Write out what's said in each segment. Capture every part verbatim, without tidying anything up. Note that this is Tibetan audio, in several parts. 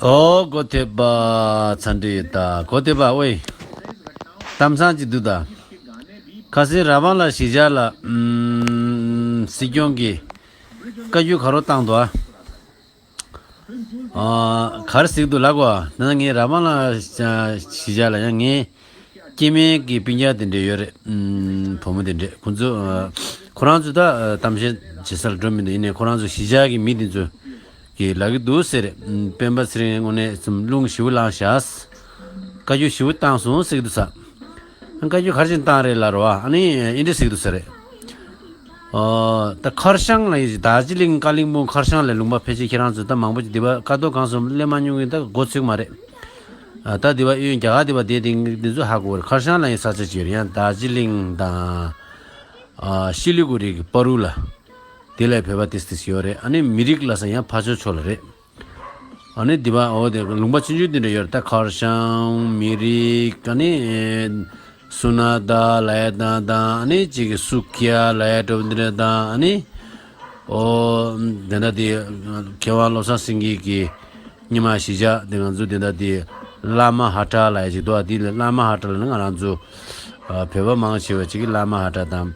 ཨོ་གོ་ཐེབས་པ་ཚ་འདྲི་ཡོད་ད་གོ་ཐེབས་པ་ཨོའི། གཏམ་བཟང་ཅིག་འདུག་ད། ཁ་སང་ར་བང་ལ་གཞིས་ཆགས་ལ་ཨམ། སྲིད་སྐྱོང་གིས་བཀའ་བཀྱོན་ག་རེ་བཏང་འདུག་ཨ། ཨ། ག་རེ་ཟེར་གྱི་འདུག་ལབ་གོ། ད་ངས་ར་བང་ལ་གཞིས་ཆགས་ལ་ཡང་ངའི་སྐྱེ་དམན་གྱི་སྤུན་ཀྱག་དེ་འདྲ་ཡོད་རེད། ཨམ། བུ་མོ་དེ་འདྲ་ཁོང་ཚོ་ཨ། ཁོ་རང་ཚོ་ད་ཨ། གཏམ་བཤད་བྱེད་སར་འགྲོ་མི་འདུག་ཡིན་ནའི་ཁོ་རང་ཚོ་གཞིས་ཆགས་ཀྱི་མི་དེ་ཚོ་གིས་ལབ་ཀྱི་འདུག་ཟེར། ཨམ། སྤེན་པ་ཚེ་རིང་དངོས་གནས་སུམ་རླུང་ཞེ་པོ་ལངས་ཤག་བཀའ་བཀྱོན་ཞེ་པོ་བཏང་སོང་ཟེར་གྱི་འདུག་ས། བཀའ་བཀྱོན་ག་རེ་བྱས་བཏང་རེད་ལབ་རོ། ཨ་ནི་ཨེ་འདྲ་ཟེར་གྱི་འདུག་ས་རེད། ཨོ། ད་ཁར་ཤང་ལ་ཡིན་ཞིག་དར་ཇི་ལིང་ཀ་ལིང་སྦུག་ཁར་ཤང་ལ་ལུང་པ་ཕལ་ཆེར་ཁྱེད་རང་ཚོ་ད་མང་པོ་ཅིག་འདི་པ་ཀ་ཏོ་གང་སོང་སླེབས་མ་མྱོང་གི་ད་མགོ་ཚོད་མ་རེད། ཨ། ད་འདི་པ་གཡོན་རྒྱ་གར་འདི་པ་བསྡད་དེ་འདི་ཚོ་ཧ་གོ་རེད། ཁར་ཤང་ལ་ཡིན་ས་ཆ་ཅིག་ཡོད་རེད། ཡང་དར་ཇི་ལིང་དང་། ཨ། ཤི་ལི་གུ་རི་གི་བར་རུ་ལ། དེ་ལ་བོད་པ་ཏིས་ཏིས་ཡོད་རེད། ཨ་ནི་མི་རིགས་ལ་ས་ཡང་ཕར་ཕྱོགས་ཕྱོགས་ལ་རེད། ཨ་ནི་འདི་པ་འོ་དེ་ལུང་པ་ཆུང་ཆུང་དེ་འདྲ་ཡོད་རེད། ད་ཁར་ཤང་མི་རིགས་ཨ་ནི་སུ་ན་ད་ལ་ཡ་དང་དང་ཨ་ནི་གཅིག་གི་སུ་ཁྱ་ལ་ཡ་འདྲ་བོ་འདི་འདྲ་དང་ཨ་ནི་ཨོ་དེ་འདྲ་དེ་མཁས་དབང་བློ་བཟང་སེང་གེ་གི་ཉི་མ་གཞིས་ཆགས་དེ་ང་ཚོ་དེ་འདྲ་དེ་བླ་མ་ཧ་ཏྲ་ལ་ཡ་ཅིག་འདུག་ཨ་དེ་ལ་བླ་མ་ཧ་ཏྲ་ལ་ནི་ང་རང་ཚོ་ཨ་བོད་པ་མང་ཆེ་བ་ཅིག་གི་བླ་མ་ཧ་ཏྲ་དང་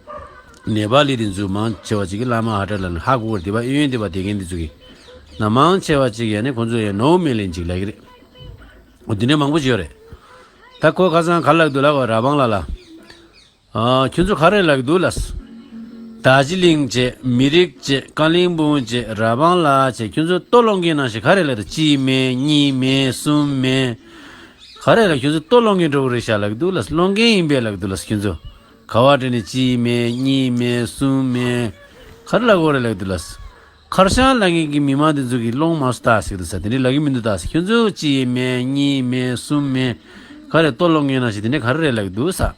ནེ་པ་ལི་དེ་ཚོ་མང་ཆེ་བ་ཅིག་གི་བླ་མ་ཧ་ཏྲ་ལ་ནི་ཧ་གོ་བར་དེ་པ་གཡས་གཡོན་དེ་པ་དེ་མཁན་དེ་ཚོ་གི་ན་མང་ཆེ་བ་ཅིག་ཡ་ནི་ཁོང་ཚོ་ཡ་ནོ་མེ་ལིན་ཅིག་ལབ་ཀྱི་རེད། འོ་དེ་འདྲ་མང་པོ་ཅིག་ཡོད་རེད། ད་ཁོ་ཁ་སང་ག་ལབ་འདུག་ལབ་གོ་ར་བང་ལ་ལ། ཨ། ཁྱོད་ཚོ་ག་རེ་ལབ་ཀྱི་འདུག་ལབ། དར་ཇི་ལིང་བྱས་མི་རིགས་བྱས་ཀ་ལིང་སྦུག་བྱས་ར་བང་ལ་བྱས་ཁྱོད་ཚོ་ལྟོ་སློང་མཁན་ནང་བཞིན་ག་རེ་ལབ་འདུག་གཅིག་མེད་གཉིས་མེད་གསུམ་མེད། ག་རེ་ལབ་ཁྱོད་ཚོ་ལྟོ་སློང་མཁན་འདྲ་བོ་རེད་ཤག་ལབ་ཀྱི་འདུག་ལབ། སློང་མཁན་ཡིན་པས་ལབ་ཀྱི་འདུག་ལབ་ཁྱོད་ཚོ། ག་བ་དྲན་ནས་གཅིག་མེད་གཉིས་མེད་གསུམ་མེད། ག་རེ་ལབ་དགོས་རེད་ལབ་ཀྱི་འདུག་ལབ། ཁར་ཤང་ལབ་མཁན་གྱི་མི་མང་དེ་ཚོ་གིས་སློང་མ་སོང་ད་ཟེར་གྱི་འདུག་ས། དེ་འདྲས་ལབ་ཀྱི་མི་འདུག་ད་ཟེར། ཁྱོད་ཚོ་གཅིག་མེད་གཉིས་མེད་གསུམ་མེད། ག་རེ་ལྟོ་སློང་མཁན་ནང་བཞིན་དེ་འདྲས་ག་རེ་རེད་ལབ་ཀྱི་འདུག་ས།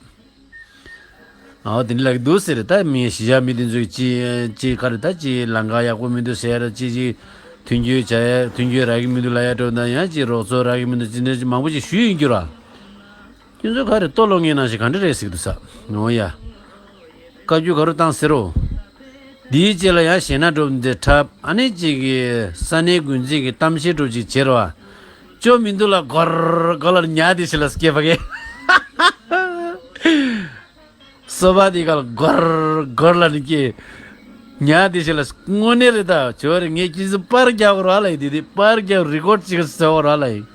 ཨའོ་དེ་འདྲས་ལབ་ཀྱི་འདུག་ཟེར། ད་མི་གཞིས་ཆགས་མི་དེ་ཚོས་ཅི་ཅི་ག་རེ་ད་ཅི་ལམ་ཁ་ཡག་པོ་མི་འདུག་ཟེར། ཅི་ཅི་མཐུན་འགྱུར་བྱ་ཡ་མཐུན་འགྱུར་རག་གི་མི་འདུག་ལབ་ཡ་འདྲ་བོ་དང་ཡང་ཅི་རོགས་ཚོགས་རག་གི་མི་འདུག་ཅི་འདྲ་ཅི་མང་པོ་ཅིག་ཞུས་ཡིན་རྒྱུ་ར། ཁྱོད་ཚོ་ག་རེ་ལྟོ་སློང་མཁན་ནང་བཞིན་ག་འདྲ་རེད་ཟེར་གྱི་འདུག་ས། འོ་ཡ། བཀའ་བཀྱོན་ག་རེ་བཏང་ཟེར་རོ། འདིའི་རྗེས་ལ་ཡང་གཞས་སྣ་སྒྲུབ་འདི་འཁྲབ་ཨ་ནི་ཅིག་གི་ས་གནས་འགོ་འཛིན་གྱི་གཏམ་བཤད་སྒྲུབ་ཅིག་བྱེད་རོགས། ཅོ་མི་འདུག་ལ་སྒོར་སྒོར་ལ་ཉག་དེ་ཞིག་ལ་སྐྱེས་པ་གས། སོ་པ་དེ་ག་ལ་སྒོར་སྒོར་ལ་ནི་སྐྱེས། ཉག་དེ་ཞིག་ལ་དངོས་གནས་རེད་ད་ཇོ་རེ་ངས་ཁྱེད་ཚོ་པར་རྒྱག་རོགས་ལ་ཡིན་དེ་དེ་པར་རྒྱག་རི་ཀོར་ཅིག་བཟོ་རོགས་ལ་ཡིན།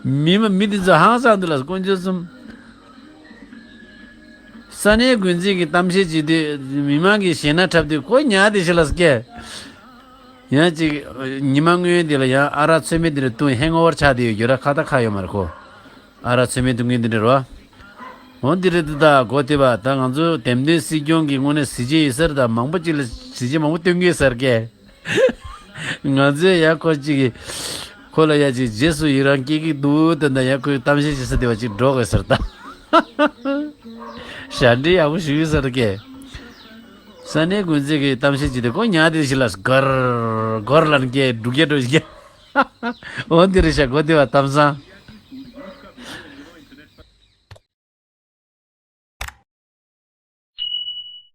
མི་མ་མི་དེ་ཚོ་ཧང་སང་འདུག་ལ་དཀོན་མཆོག་གསུམ། ས་གནས་འགོ་འཛིན་གྱི་གཏམ་བཤད་བྱེད་དུས་མི་མང་གི་ཞེད་སྣང་འཁྲབ་དུས་ཁོ་ཉག་དེ་ཞིག་ལ་སྐད། ཡང་ཅིག་ཉི་མ་སྔོན་དེ་ལ་ཡང་ཨ་རག་ཚོད་མེད་དེ་འདྲ་བཏུང་ཧེང་ཨོ་ཝར་ཆགས་བསྡད་ཡོད་རྒྱུ་ར་ཁ་ད་ཁ་ཡོད་མ་རེད་ཁོ། ཨ་རག་ཚོད་མེད་བཏུང་མཁན་དེ་འདྲ་རོ། འོ་འདི་རེད་འདུག་ད་གོ་དེ་བ་ད་ང་ཚོ་འདེམས་ཐོན་སྲིད་སྐྱོང་གི་དངོས་གནས་གཟི་བརྗིད་ཡོད་ས་རེད་ད། མང་པོ་ཅིག་ལ་གཟི་བརྗིད་མང་པོ་སྟོན་གྱི་ཡོད་ས་རེད་ཀྱེ། ང་ཚོས་ཡང་ཁོ་གཅིག་གིས་ཁོ་ལ་ཡ་ཅིག་རྗེས་སུ་ཡི་རང་སྐྱེ་གི་འདུག་ད་ད་ཡང་ཁོས་གཏམ་བཤད་བྱེད་ས་དེ་བ་ཅིག་འགྲོ་དགོས་ཟེར་ད། ཞབས་འདྲེན་ཡག་པོ་ཞུ་གི་ཟེར་ཀྱེ། ས་གནས་འགོ་འཛིན་གྱིས་གཏམ་བཤད་བྱེད་དུས་ཁོ་ཉག་དེ་ཞིག་ལ་སྒོར་སྒོར་ལ་ནི་སྐད་འབྲུག་སྐད་འགྲོ་ཞིག་སྐད། འོ་འདི་རེད་ཤག་གོ་དེ་བ་གཏམ་བཟང་།